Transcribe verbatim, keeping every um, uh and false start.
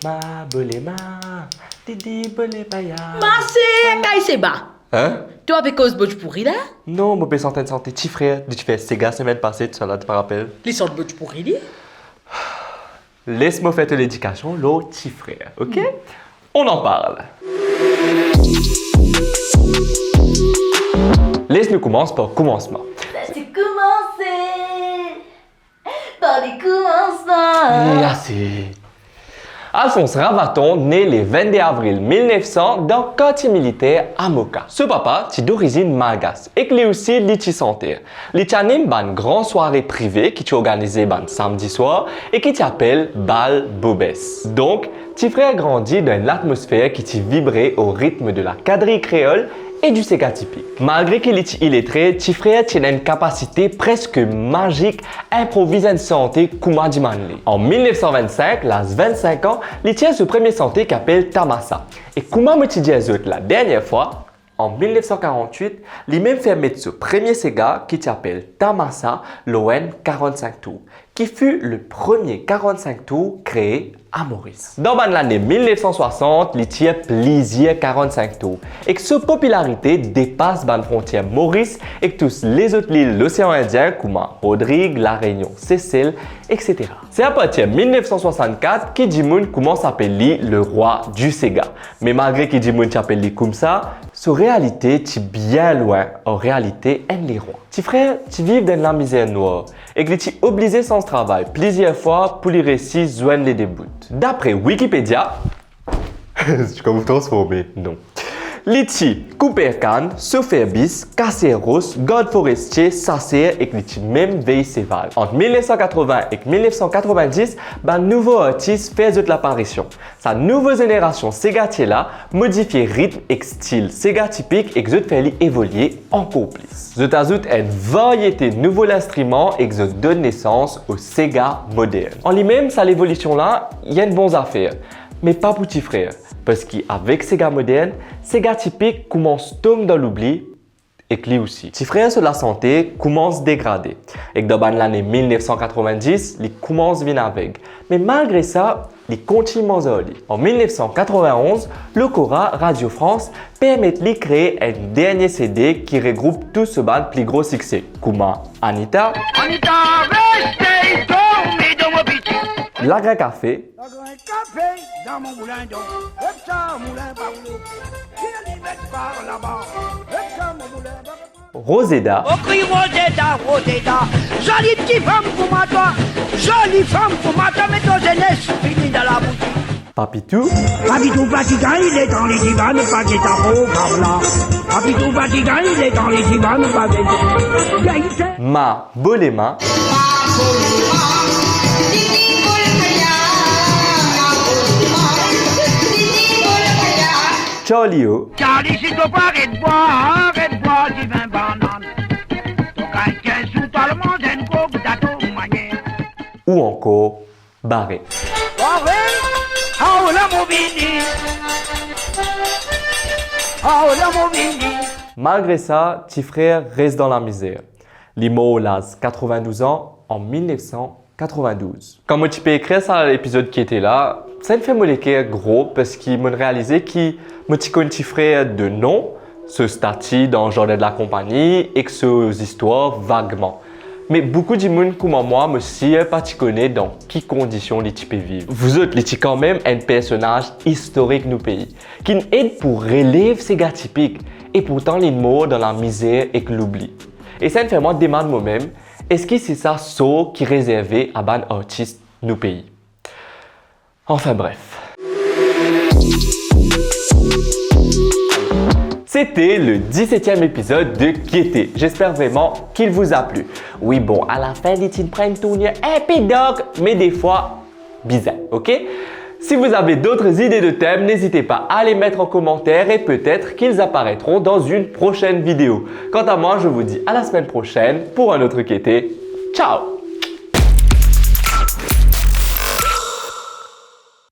Ma bolema, didi bolema ya. Mase, kay seba. Hein? Twa pe koz bojpouri la? Non, mo pe antrain sante Ti Frer, li ti fer sega semenn pase, tousala, to pa rapel? Li sant bojpouri, li? Les mo fer to ledikasion lor Ti Frer, ok? Hmm. On en parle. Les nou koumans par koumansman. Sa ti koumanse par le koumansman. E ase. Alphonse Ravaton ne le vennde avril mil nef san dan kartie militer Amoka. So papa ti dorizinn malgas ek li osi li ti santer. Li ti anim bann gran sware prive ki ti organize bann samdi swar e ki ti apel Bal Bobes. Donk, Ti Frer grandi dan enn latmosfer ki ti vibre o ritm de la kadriy kreol e di sega tipik. Malgre ki li ti iletre, Ti Frer ti ena enn kapasite preske mazik inproviz enn sante kouma dimann li. An mil nef san vennsink, laz vennsink an, li tir so premie sante ki apel Tamasa. E kouma mo ti dir zot ladernie fwa, an mil nef san karant-wit, li mem fer met so premie sega ki ti apel Tamasa lor enn karant-sink tour, ki finn le premie karant-sink tour kree a Moris. Dan bann lane mil nef san swasant, li tir plizier karant-sink tour, ek so popilarite depas bann frontier Moris ek tou lezot lil Losean Indien kouma Rodrig, La Reynion, Sesel, etsetera. Se apartir mil nef san swasannkat ki dimoun koumans apel li le rwa di sega. Me malgre ki dimoun ti apel li koumsa, so realite ti bien lwin ar realite enn lerwa. Ti Frer ti viv dan enn lamizer nwar ek li ti oblize sanz travay plizier fwa pou li resi zwenn le de bout. Dapre Wikipedia, ti koup, transforme, non. Li ti kouper kann, sofer bis, kaser ros, gard forestie, saser ek li ti mem vey seval. Ant mil nef san katrovin ek mil nef san katrovin-dis, bann nouvo artis fer zot laparision. Sa nouvo zenerasion sega ti la modifie ritm ek stil sega tipik ek zot fer li evolie ankor plis. Zot azout enn variete nouvo linstriman ek zot donn nesans o sega modern. An limem, sa levolision la, li enn bon zafer, me pa pou Ti Frer, parski avek sega modern, sega tipik koumans tom dan loubli, ek li osi. Ti Frer so lasante koumans degrade, ek dan bann lane mil nef san katrovin-dis, li koumans vinn aveg. Me malgre sa, li kontign manz ar li. An mil nef san katrovin-onz, Lokora Radio France permet li kree enn dernie CD ki regroup tou so bann pli gro sikse, kouma Anita, Anita, reste dormi dan mo piti. Lagrin Kafe, Lagrin kafe dan mo moulin, donk, ek sa moulin pa boule. Ki li met par laba, ek sa mo moulin pa boule. Rozeda. O kriy Rozeda, Rozeda, zoli ti fam kouma twa, zoli fam kouma twa, me to zenes fini dan labouti. Papitou. Papitou pa ti gagn, li dan le divan, pa geta program la. Papitou pa ti gagn, li dan le divan, pa geta. Ma Bolema. Charlie O. Charlie, si to pa aret bwar, aret bwar divin banann. To gagn kinz sou, to al manz enn kok, dan to manier. Ou ankor Bare. Bare? Aola mo vini. Aola mo vini. Malgre sa, Ti Frer res dan lamizer. Li mor laz katrovin-douz an an mil nef san katrovin-douz. Kan mo ti pe ekrir sa epizod Kiete la, sa inn fer mo leker gro, parski mo'nn realize ki mo ti konn Ti Frer de non, so stati dan Zardin de la Konpagni ek so zistwar vagman. Me boukou dimoun kouma mwa, mo sir, pa ti kone dan ki kondision li ti pe viv. Vouzot, li ti kanmem enn personaz istorik nou pei, ki'nn ed pou relev sega tipik, e pourtan li'nn mor dan lamizer ek loubli. E sa inn fer mwa demann momem, eski se sa sor ki rezerve a bann artis nou pei? Enfin bref. C'était le dix-septième épisode de Kiete. J'espère vraiment qu'il vous a plu. Oui, bon, à la fin, li ti pran enn tournir un peu dark, mais des fois, bizarre, ok? Si vous avez d'autres idées de thèmes, n'hésitez pas à les mettre en commentaire et peut-être qu'ils apparaîtront dans une prochaine vidéo. Quant à moi, je vous dis à la semaine prochaine pour un autre Kiete. Ciao!